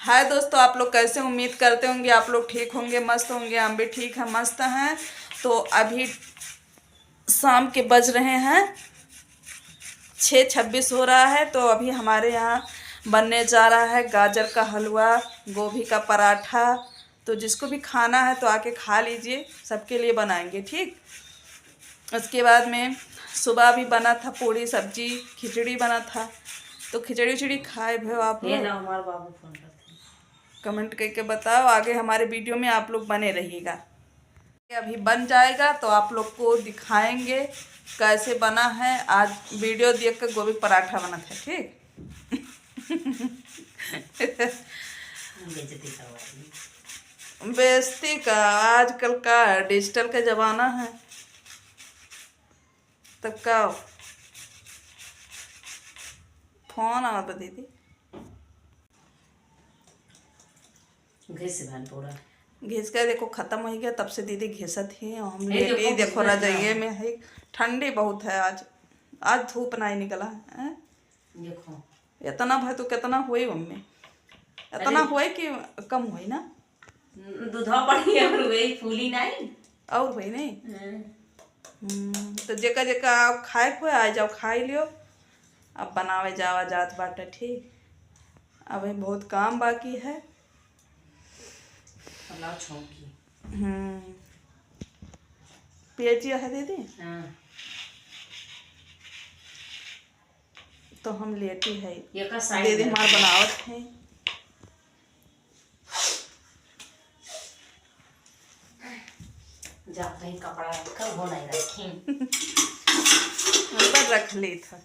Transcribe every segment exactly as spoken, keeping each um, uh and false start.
हाय दोस्तों, आप लोग कैसे? उम्मीद करते होंगे आप लोग ठीक होंगे, मस्त होंगे। हम भी ठीक हैं, मस्त हैं। तो अभी शाम के बज रहे हैं छः छब्बीस हो रहा है। तो अभी हमारे यहाँ बनने जा रहा है गाजर का हलवा, गोभी का पराठा। तो जिसको भी खाना है तो आके खा लीजिए, सबके लिए बनाएंगे, ठीक। उसके बाद में सुबह भी बना था पूड़ी सब्जी, खिचड़ी बना था। तो खिचड़ी उचड़ी खाए भयो आप लोग? हमारे बाबू फोन करते हैं। कमेंट करके बताओ, आगे हमारे वीडियो में आप लोग बने रहिएगा। अभी बन जाएगा तो आप लोग को दिखाएंगे कैसे बना है। आज वीडियो देख के गोभी पराठा बनत है, ठीक। बेइज्जती का, आजकल का डिजिटल का जमाना है, तब का फोन आवत बा दीदी। घिस भान पूरा। घिस के देखो खत्म होइ गया, तब से दीदी घिसत ही। हम लेटी देखो, देखो रजाइए में है, ठंडी बहुत है आज। आज धूप नाहीं निकला है। देखो। इतना भर तो कितना होई मम्मी? इतना होई कि कम होई ना? दूधवा पड़ी और वही फूली नाहीं। और होई नाहीं? हम्म, तो जेका जेका आप खाए के होए, आ जाओ, खाई लियो। अब बनावे जावा जात बाटे, ठीक। अबे बहुत काम बाकी है। लाओ छौंकी। हम्म। पियजिया है दीदी? हाँ। तो हम लेटी है। ये का side दीदी में हमार बनावत है। जा कहीं कपड़ा रखा, वो नहीं रखी। ऊपर रख ली था।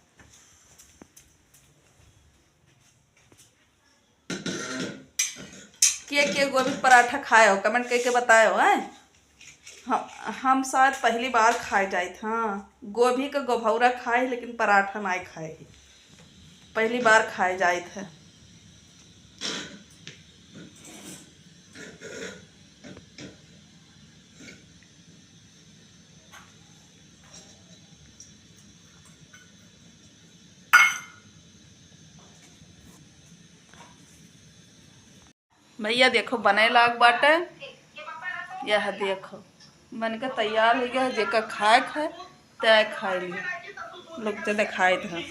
के के गोभी पराठा खाए हो, कमेंट करके बताए हो, हैं? हम, हम शायद पहली बार खाए जाइत, हाँ, गोभी का गोभौरा खाए, लेकिन पराठा नाहीं खाए ही। पहली बार खाए जाइत है। भैया देखो, बने लाग बाटे। यह देखो, बन के तैयार होइ गया। जेका खाए के है, तय खाए ली। लोग तो दिखाए थे।